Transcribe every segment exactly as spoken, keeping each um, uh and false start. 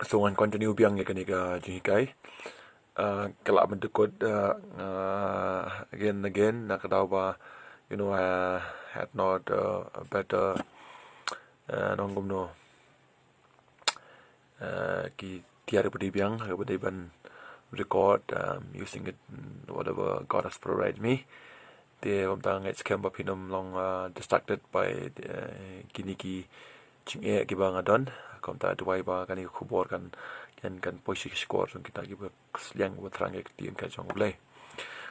So ngan continue biang ïa kane ka jinghikai. Uh, ka lah ban dukut, uh, uh, again and again, na ka daw ba, you know, I had not, uh, a better, uh, nong kumno, uh, ki tiar ba dei biang, ba dei ban record, um, using it, mm, whatever God has provided me. Te kumta nga ngeit skhem ba phin ym long, uh, distracted by, uh, kine ki jingeh kiba nga don. Kumta duwai ba kane ka khubor kan, kan, kan poi sha ki shkor jong kita kiba sliang ba thrang ïa ka ktien ka jong U Blei.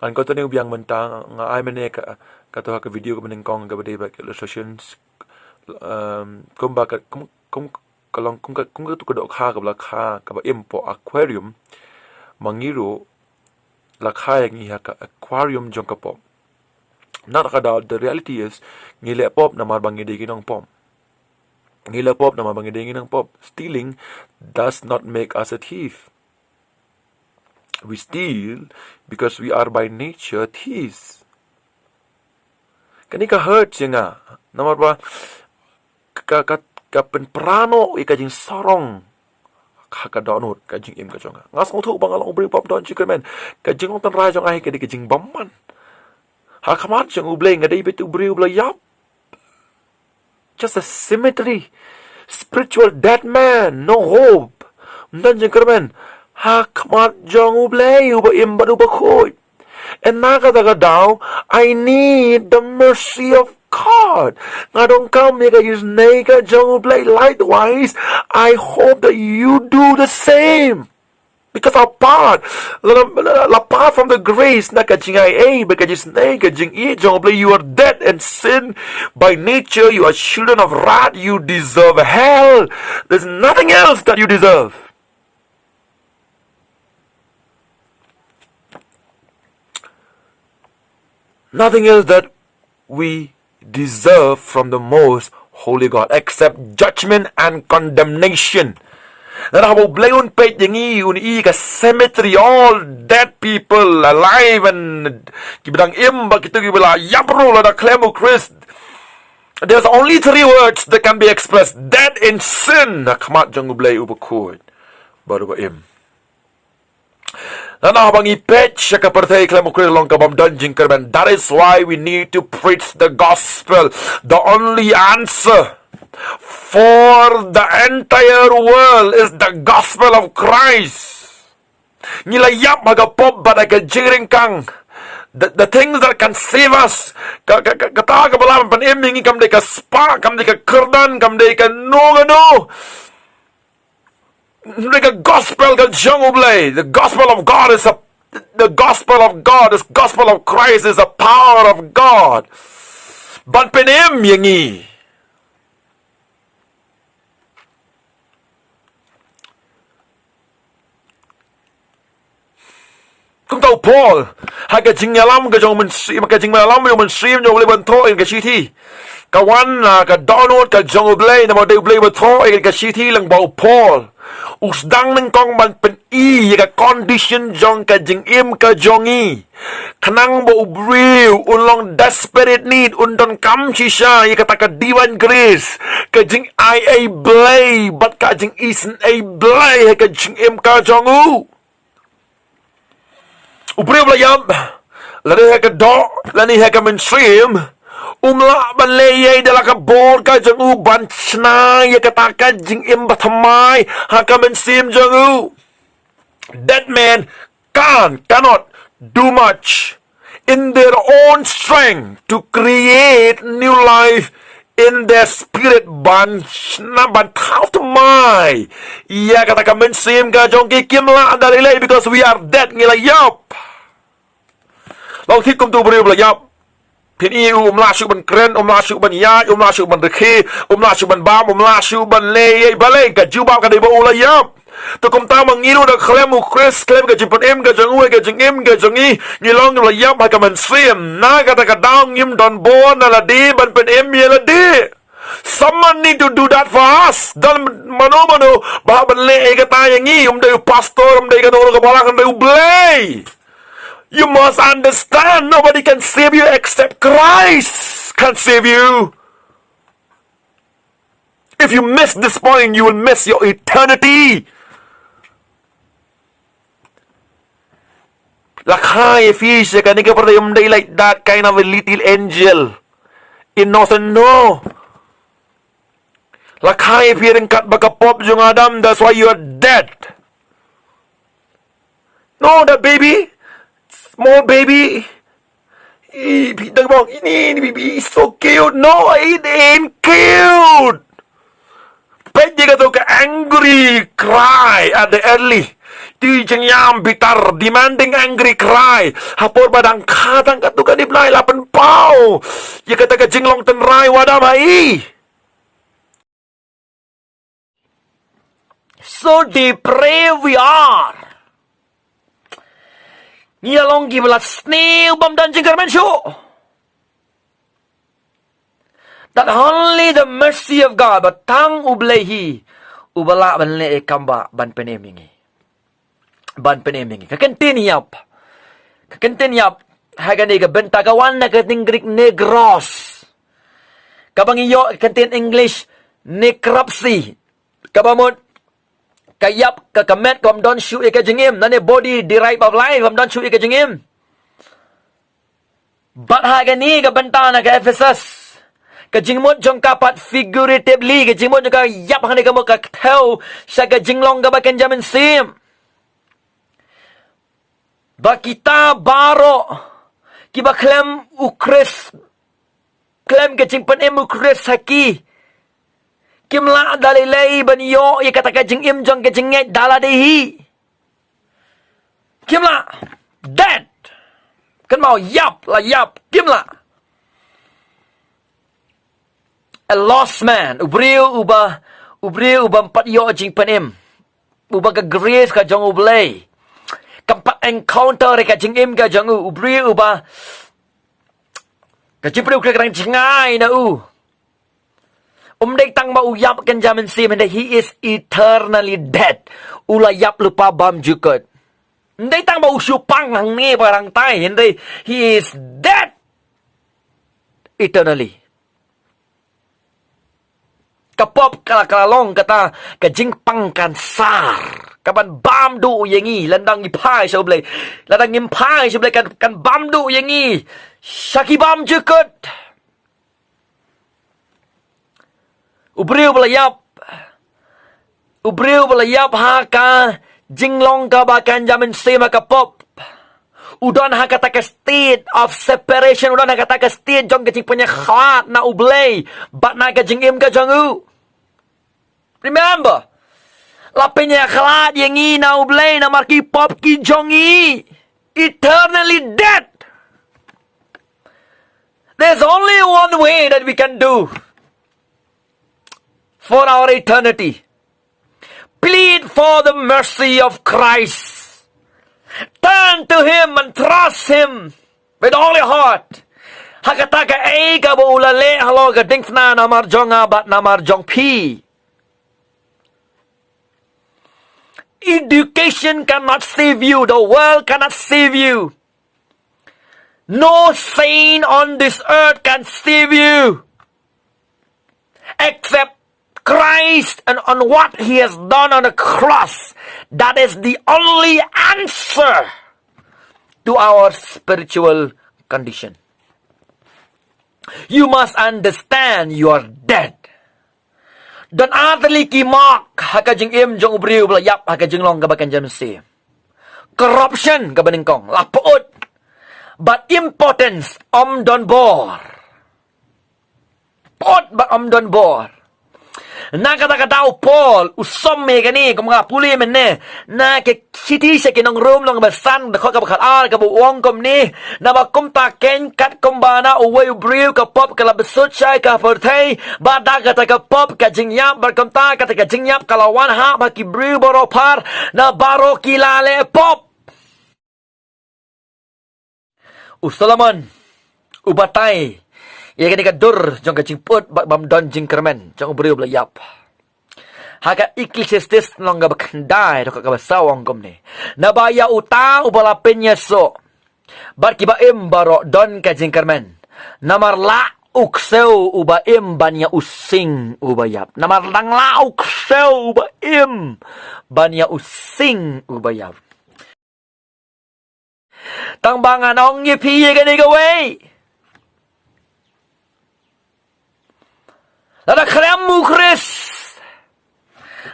Ngan continue biang mynta, nga ai mynne ka, kato ha ka video kaba nyngkong kaba dei ba ka illustrations, um, kumba ka, kum, kum, ka long kum ka, kum kato ka dohkha kaba la kha, kaba im hapoh aquarium. Ma ngi ruh la kha ïa ngi ha ka aquarium jong ka pop. Na ka daw, the reality is, ngi leh pop namar ba ngi dei ki nongpop. Ngi leh pop namar ba ngi dei ki nongpop. Stealing does not make us a thief. We steal because we are by nature thieves. Kane ka hurt ïa nga. Namar ba ka, ka, ka pynpra noh ïa ka jingsarong ha ka dohnud ka jingim ka jong nga. Nga sngewthuh ba nga long u briew pop, don jingkyrmen. Ka jinglong tynrai jong nga hi ka dei ka jingbymman. Ha khmat jong U Blei nga dei beit u briew ba la ïap. Just a cemetery. Spiritual dead man, no hope. Ym don jingkyrmen ha khmat jong U Blei uba im bad uba khuid. And na kata ka daw, I need the mercy of God. Nga donkam ïa ka jingnang ka jong U Blei. Likewise, I hope that you do the same. Because apart, la, la, la, apart from the grace, na ka jingaiei bad ka jingnang, ka jingïeit jong U Blei, you are dead in sin. By nature, you are children of wrath. You deserve hell. There's nothing else that you deserve. Nothing else that we deserve from the most holy God except judgment and condemnation. Lada haba U Blei un peit ïa ngi, un i ka cemetery, all dead people, alive and kiba dang im bad kito kiba la ïap ruh lada khlem U Khrist. There's only three words that can be expressed: dead in sin, ha khmat jong U Blei uba khuid bad uba im. Lada haba ngi peit sha ka pyrthei khlem U Khrist long kaba ym don jingkyrmen. That is why we need to preach the gospel. The only answer for the entire world is the gospel of Christ. Ngi la ïap ha ka pop bad ha ka jingryngkang. The, the things that can save us, ka, ka, ka, kata kaba lah ban pynim ïa ngi kam dei ka spah, kam dei ka kyrdan, kam dei kano kano. Ym dei ka gospel ka jong U Blei. The gospel of God is a, the gospel of God, the gospel of Christ is the power of God ban pynim ïa ngi. Kumta u Paul, ha ka jingïalam ka jong u Mynsiem, ha ka jingïalam jong u Mynsiem jong U Blei ban thoh ïa ka shithi, ka wan na ka dohnud ka jong U Blei, namar dei U Blei ba thoh ïa ka shithi lyngba u Paul. U sdang nyngkong ban pyni ïa ka condition jong ka jingim ka jong ngi. Khnang ba u briew un long desperate need, un donkam shisha ïa kata ka divine grace, ka jingaiei Blei bad ka jingisynei Blei ha ka jingim ka jong u. U briew ba la ïap, lane ha ka doh lane ha ka mynsiem, um lah ban leh ei ei da la ka bor ka jong u ban shna ïa kata ka jingim bathymmai ha ka mynsiem jong u. That man can, cannot do much in their own strength to create new life in their spirit, ban shna, ban thaw thymmai ïa kata ka mynsiem ka jong ki. Kim lah da lei lei, because we are dead, ngi la ïap. Long thik kumta u briew ba la ïap. Phin i u um lah shuh ban kren, um lah shuh ban ïaid, um lah shuh ban rkhie, um lah shuh ban bam, um lah shuh ban leh ei ei. Balei? Ka jubab ka dei ba u la ïap. To kumta ma ngi ruh da khlem U Khrist, khlem ka jingpynim ka jong u ha ka jingim ka jong ngi, ngi long ngi la ïap ha ka mynsiem. Na kata ka daw ngim don bor na lade ban pynim ïa lade. Someone need to do that for us. Don mano mano ba hap ban leh ïa kata ïa ngi. Um dei u pastor, um dei kano kano ka balang, um dei U Blei. You must understand, nobody can save you except Christ can save you. If you miss this point, you will miss your eternity. La kha ïa phi sha kane ka pyrthei, ym dei like that kind of a little angel. Innocent, no. La kha ïa phi ryngkat bad ka pop jong Adam, that's why you are dead. No, that baby, small baby. Ih, phi dang bok, ini, ini baby is so cute. No, it ain't cute. Peit ïa kato ka angry cry at the early. Ti jingïam bitar, demanding angry cry. Ha por ba dang kha tang kato kane blai, la pynpaw ïa kata ka jinglong tynrai u Adam ha i. So depraved we are. Ngi la long kiba la sniew bym don jingkyrmen shuh. That only the mercy of God, ba tang U Blei hi uba lah ban leh ïa ka kam ba ban pynim ïa ngi. Ban pynim ïa ngi. Ka kyntien ïap. Ka kyntien ïap ha kane ka bynta ka wan na ka ktien Greek negros, kaba ngi ïoh ka kyntien English necropsy, kaba mut ka ïap, ka, ka met ka bym don shuh ïa ka jingim, lane body deprived of life, bym don shuh ïa ka jingim. Bad ha kane ka bynta na ka Ephesus, ka jingmut jong ka pat figuratively, ka jingmut jong ka ïap hangne ka mut ka thew sha ka jinglong kaba kynja mynsiem. Ba kita baroh kiba khlem U Khrist, khlem ka jingpynim U Khrist ha ki, kim lah da lei lei ban ïoh ïa kata ka jingim jong ka jingngeit da lade hi. Kim lah. Dead. Kynmaw, ïap, la ïap, kim lah. A lost man, u briew uba, u briew uba ym pat ïoh jingpynim, uba ka grace ka jong U Blei kam pat encounter ïa ka jingim ka jong u, u briew uba ka jingpynim ka dang jngai na u. Um dei tang ba u ïap kynja mynsiem, hynrei he is eternally dead. U la ïap lypa bymjukut. Um dei tang ba u shu pang hangne ba dang tai, hynrei he is dead eternally. Ka pop ka la, ka la long kata ka jingpang kansar kaban bam duh ïa ngi, lada ngim phai sha U Blei, lada ngim phai sha U Blei kan, kan bam duh ïa ngi sha ki bymjukut. U briew ba la ïap, u briew ba la ïap ha ka jinglong kaba kynja mynsiem ha ka pop, u don ha kata ka state of separation, u don ha kata ka state jong ka jingpynïakhlad na U Blei bad na ka jingim ka jong u. Remember, la pynïakhlad ïa ngi na U Blei namar ki pop ki jong ngi. Eternally dead. There's only one way that we can do for our eternity. Plead for the mercy of Christ. Turn to Him and trust Him with all your heart. Ha kata kaei kaba u la leh halor ka diengphna namar jong nga bad namar jong phi. Education cannot save you. The world cannot save you. No saint on this earth can save you except Christ and on what He has done on the cross. That is the only answer to our spiritual condition. You must understand you are dead. Don artylli ki mark ha ka jingim jong u briew ba la ïap ha ka jinglong kaba kynja mynsiem. Corruption kaba nyngkong, la pyut. Bad impotence, ym don bor. Pyut bad ym don bor. Na kata ka daw u Paul u sumar ïa kane, kum nga pule mynne, na ka shithi sha ki nong Rom lynnong ba san, dkhot kaba khatar, kaba ong kumne: Naba kumta kein, katkum ba na uwei u briew ka pop ka la bsut shai ha ka pyrthei, bad da kata ka pop ka jingïap, bad kumta kata ka jingïap ka la wan hap ha ki briew baroh phar, na baroh ki la leh pop. U Solomon u batai ïa kane ka dur jong ka jingpyut bad bym don jingkyrmen jong u briew ba la ïap ha ka Ecclesiastes lynnong kaba khyndai, dkhot kaba saw, ong kumne: Naba ïa uta uba la pynïasoh bad kiba im baroh don ka jingkyrmen. Namar la u ksew uba im ban ïa u sing uba ïap. Namar dang la u ksew uba im ban ïa u sing uba ïap. Tang ba ngan ong ïa phi ïa kane kawei. Lada khlem u Khrist,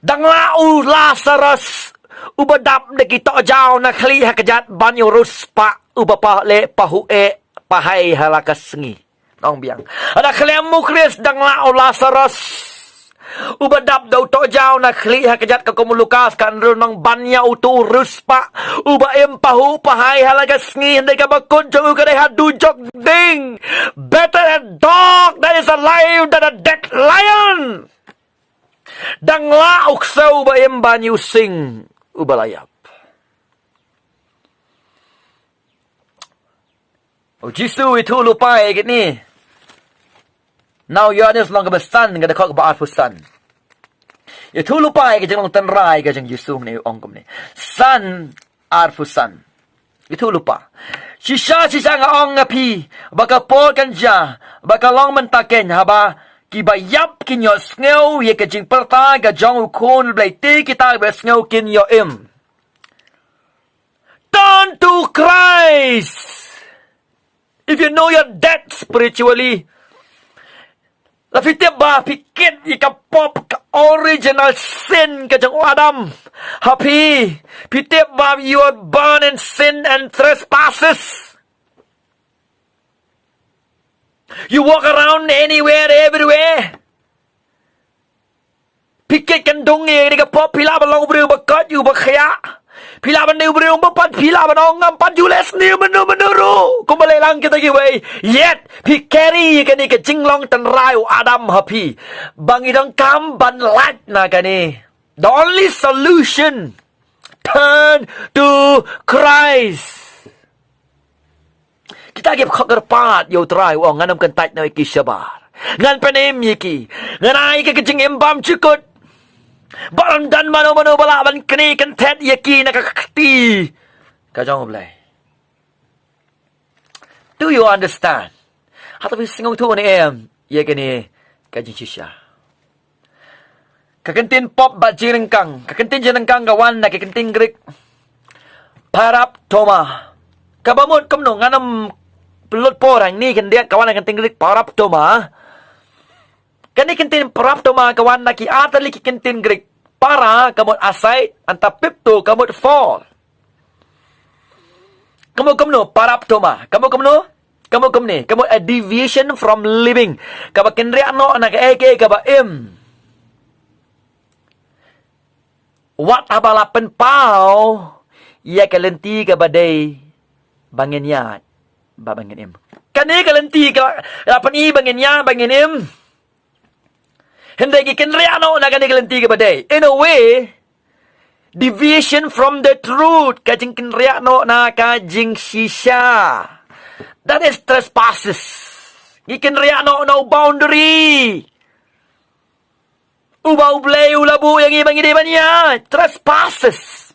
dang lah u Lasarus uba dap da ki tohjaw na khlieh ha kjat ban ïa u riewspah uba pah leh pahuh eh pahai ha la ka sngi. Nongbiang. Lada khlem u Khrist, dang lah u Lasarus uba dap da u tohjaw na khlieh ha kjat ka kum u Lukas ka hynriew lynnong ban ïa uto u riewspah uba im pahuh pahai ha la ka sngi, hynrei kaba kut jong u ka dei haduh jok ding. Better a dog that is alive than a dead lion. Dang lah u ksew uba im ban ïa u sing uba la ïap. U Jisu u ïathuh lypa ïa kine. Na u Ïoannis lynnong kaba san, ka dkhot kaba arphew san. U ïathuh lypa ïa ka jinglong tynrai ka jong u Jisu, une u ong kumne. San, arphew san. U ïathuh lypa. Shisha, shisha nga ong ïa phi, ba ka por kan jia, ba ka long mynta keiñ, haba kiba ïap kin ïohsngew ïa ka jingpyrta ka jong U Khun u Blei, te kita kiba ïohsngew kin ïoh im. Turn to Christ. If you know you're dead spiritually, la phi tip ba phi kit ïa ka pop, ka original sin ka jong u Adam ha phi, phi tip ba you are born in sin and trespasses. You walk around anywhere, everywhere. Phi kit kyndong ïa kane ka pop, phi lah ban long u briew ba koit, u ba khiah. Phi lah ban dei u briew ba pat, phi lah ban ong ngam pat ju leh sniew mynno mynno ruh, kumba leh lang kita kiwei. Yet phi carry ïa kane ka jinglong tynrai u Adam ha phi. Ba ngi donkam ban lait na kane. The only solution, turn to Christ. Kita ki khot kyrpad ïa U Trai, u ong ngan ym kyntait noh ïa ki shabar. Ngan pynim ïa ki. Ngan ai ïa ki ka jingim bymjukut. Bad ym don mano mano ba lah ban knieh kynthet ïa ki na ka kti ka jong U Blei. Do you understand? Hato phi sngewthuh ne em ïa kane ka jingshisha? Ka kyntien pop bad jingryngkang. Ka kyntien jingryngkang ka wan na ka kyntien Greek paraptoma. Kaba mut kumno, ngan ym pynlut por hangne, khyndiat, ka wan na ka kyntien Greek paraptoma. Kane ka kyntien paraptoma ka wan na ki artylli ki kyntien Greek. Para ka mut aside, hangta pepto ka mut fall. Ka mut kumno, paraptoma. Ka mut kumno? Ka mut kumne, ka mut a deviation from living. Kaba kynriah noh na kaei kaei kaba im. Wat haba la pynpaw ïa ka lynti kaba dei ba ngin ïaid bad ba ngin im. Kane ka lynti ka la, la pyni ba ngin ïaid bad ngin im. Hynrei ngi kynriah noh na kane ka lynti kaba dei. In a way, deviation from the truth, ka jingkynriah noh na ka jingshisha. That is trespasses. Ngi kynriah noh na u boundary uba U Blei u la buh ïa ngi ba ngi dei ban ïaid, trespasses.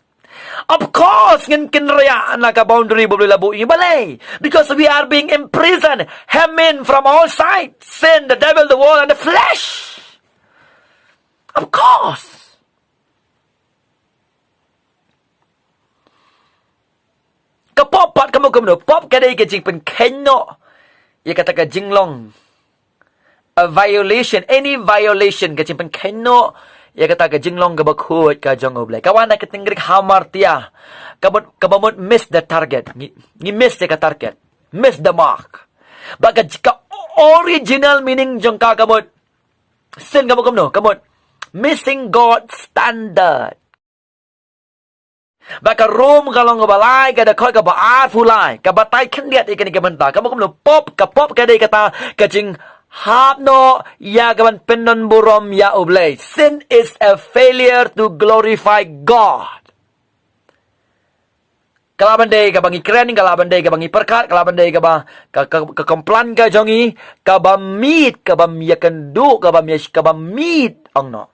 Of course ngin kynriah na ka boundary ba U Blei u la buh ïa ngi. Balei? Because we are being imprisoned, hem in from all sides, sin, the devil, the world and the flesh. Of course. Ka pop pat ka mut kumno? Pop ka dei ka jingpynkheiñ noh ïa kata ka jinglong. A violation, any violation, ka jingpynkheiñ noh ïa kata ka jinglong kaba khuid ka jong U Blei. Ka wan na ka kyntien Greek hamartia. Ka mut, kaba mut miss the target. Ngi, ngi miss ïa ka target. Miss the mark. Bad ka, ka original meaning jong ka ka mut sin ka mut kumno? Ka mut missing God's standard. Bad ka Rom ka lynnong kaba lai, ka dkhot kaba arphew lai, ka batai khyndiat ïa kane ka bynta. Ka mut kumno? Pop, ka pop ka dei kata ka jinghap noh ïa kaban pyndonburom ïa U Blei. Sin is a failure to glorify God. Ka lah ban dei kaba ngi kren, ka lah ban dei kaba ngi pyrkhat, ka lah ban dei kaba ka, ka, ka komplan ka jong ngi, kaba miet, kaba ïakynduh, kaba ïa, kaba miet ong noh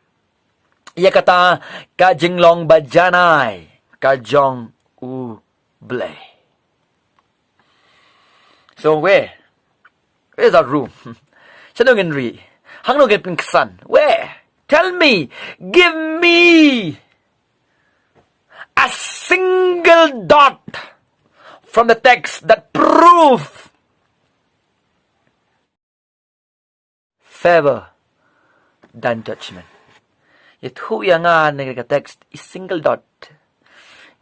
ïa kata ka jinglong ba janai ka jong U Blei. So where, where is that room? Shano ngin ri? Hangno ngin pynksan? Where? Tell me. Give me a single dot from the text that prove favor than judgment. Ïathuh ïa nga na ka text i single dot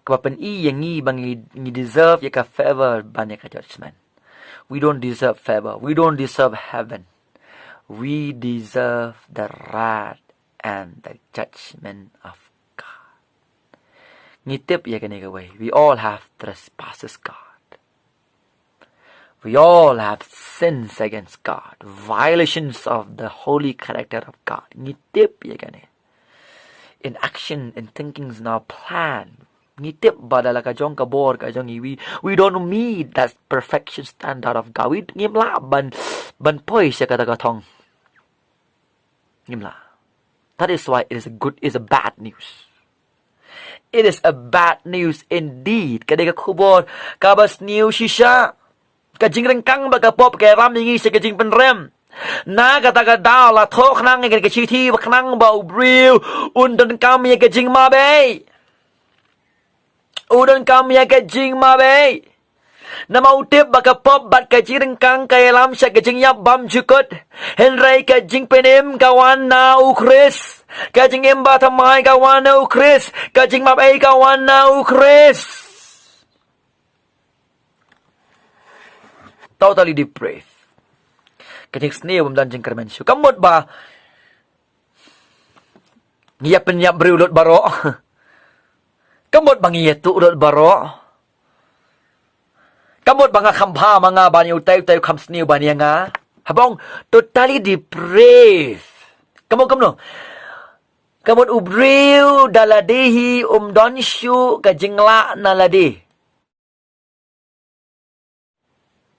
kaba pyni ïa ngi ba ngi, ngi deserve ïa ka favor ban ïa ka judgment. We don't deserve favor. We don't deserve heaven. We deserve the wrath and the judgment of God. Ngi tip ïa kane kawei. We all have trespasses, God. We all have sins against God, violations of the holy character of God. Ngi tip ïa kane. In action, in thinkings, in our plan. Ngi tip ba da la ka jong ka bor ka jong ngi, we, we don't meet that perfection standard of God. We, ngim lah ban, ban poi sha kata ka thong. Ngim lah. That is why it is a good, is a bad news. It is a bad news indeed. Ka dei ka khubor kaba sniew shisha. Ka jingryngkang bad ka pop ka ïalam ïa ngi sha ka jingpynrem. Na kata ka daw la thoh khnang ïa ka shithi ba khnang ba u briew un donkam ïa ka jingmabei. U donkam ïa ka jingmabei. Namar u tip ba ka pop bad ka jingryngkang ka ïalam sha ka jingïap bymjukut. Hynrei ka jingpynim ka wan na u Khrist. Ka jingim bathymmai ka wan na u Khrist. Ka jingmabei ka wan na u Khrist. Totally depraved. Ka jingsniew bym don jingkyrmen shuh. Ka mut ba ngi ïa pynïap briew lut baroh. Ka mut ba ngi ïa tuh lut baroh. Ka mut ba nga kham bha ma nga ban ïa utai utai u kham sniew ban ïa nga. Haba ong totally depraved. Ka mut kumno? Ka mut u briew da lade hi um don shuh ka jinglah na lade.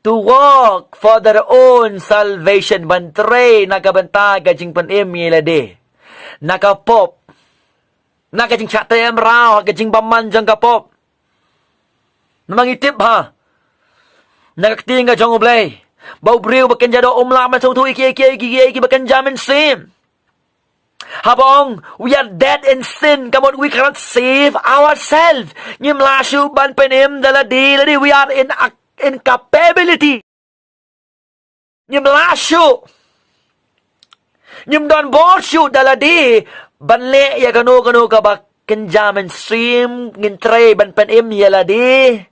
To work for their own salvation, ban trei na ka bynta ka jingpynim ïa lade. Na ka pop. Na ka jingshah teh mraw, ka jingbymman jong ka pop. Namar ngi tip ha. Na ka ktien ka jong U Blei. Ba u briew ba kynja doh um lah ban sngewthuh ïa ki, ïa ki, ïa ki, ïa ki ba kynja mynsiem. Haba ong, we are dead in sin. Ka mut we cannot save ourselves. Ngim lah shuh ban pynim da lade, lade. We are in, incapability. Ngim lah shuh. Ngim don bor shuh da lade. Ban leh ïa kano kano kaba kynja mynsiem, ngin trei ban pynim ïa lade.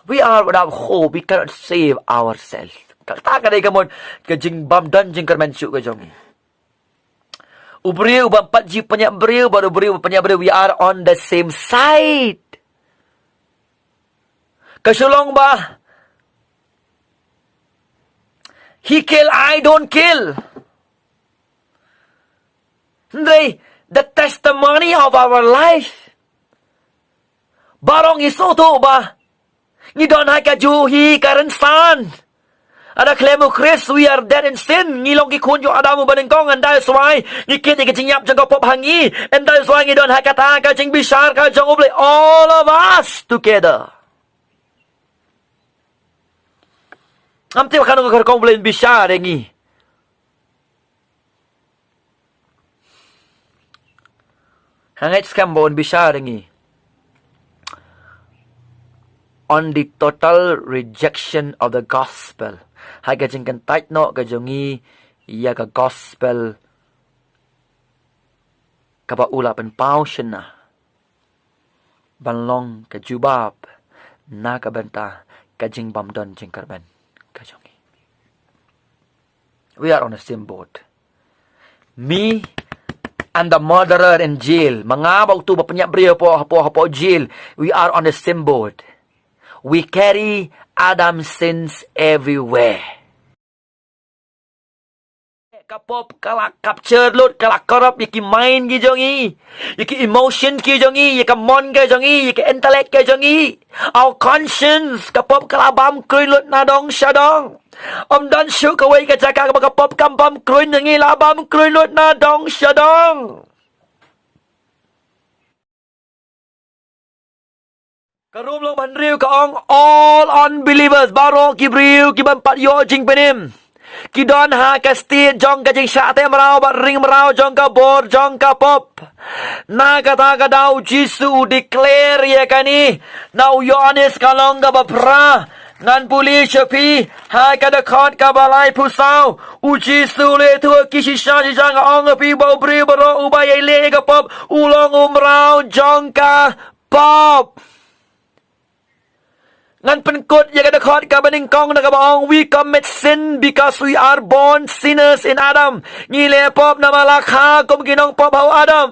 We are without hope. We cannot save ourselves. Kata ka dei ka mut ka jingbym don jingkyrmen shuh ka jong ngi. U briew uba pat ju pynïap briew bad u briew uba pynïap briew, we are on the same side. Ka shu long ba he kill, I don't kill. Hynrei the testimony of our life. Baroh ngi sngewthuh ba ngi don ha kajuh hi ka rynsan. Lada khlem u Khrist, we are dead in sin. Ngi long ki khun jong u Adam uba nyngkong, and that is why ngi kit ïa ka jingïap jong ka pop ha ngi. And that is why ngi don ha kata ka jingbishar ka jong U Blei, all of us together. Ngam tip kano ka rukom U Blei un bishar ïa ngi. Nga ngeit skhem ba un bishar ïa ngi on the total rejection of the gospel. Ha ka jingkyntait noh ka jong ngi ïa ka gospel kaba u la pynpaw shynna ban long ka jubab na ka bynta ka jingbym don jingkyrmen ka jong ngi. We are on the same boat. Me and the murderer in jail. Ma nga bad utu ba pynïap briew hapoh, hapoh, hapoh jail. We are on the same boat. We carry Adam's sins everywhere. Ka pop ka la capture lut, ka la corrupt ïa ki mind ki jong ngi, ïa ki emotion ki jong ngi, ïa ka mon ka jong ngi, ïa ka intellect ka jong ngi. Our conscience, ka pop ka la bam kruin lut na dong sha dong. Ym don shuh kawei ka jaka kaba ka pop kam bam kruin, ngi la bam kruin lut na dong sha dong. Ka Rom lynnong ba hynriew ka ong, all unbelievers, baroh ki briew ki bym pat ïoh jingpynim. Ki don ha ka state jong ka jingshah teh mraw bad ring mraw jong ka bor jong ka pop. Na kata ka daw u Jisu u declare ïa kane. Na u Ïoannis ka lynnong kaba phra. Ngan pule sha phi ha ka dkhot kaba laiphew saw. U Jisu u la ïathuh ïa ki shisha shisha, nga ong ïa phi ba u briew baroh uba ïai leh ïa ka pop u long u mraw jong ka pop. Ngan pynkut ïa ka dkhot kaba nyngkong da kaba ong, we commit sin because we are born sinners in Adam. Ngi leh pop namar la kha kum ki nongpop ha u Adam.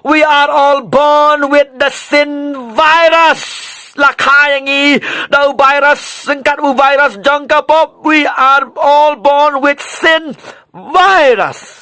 We are all born with the sin virus. La kha ïa ngi da u virus, ryngkat u virus jong ka pop. We are all born with sin virus.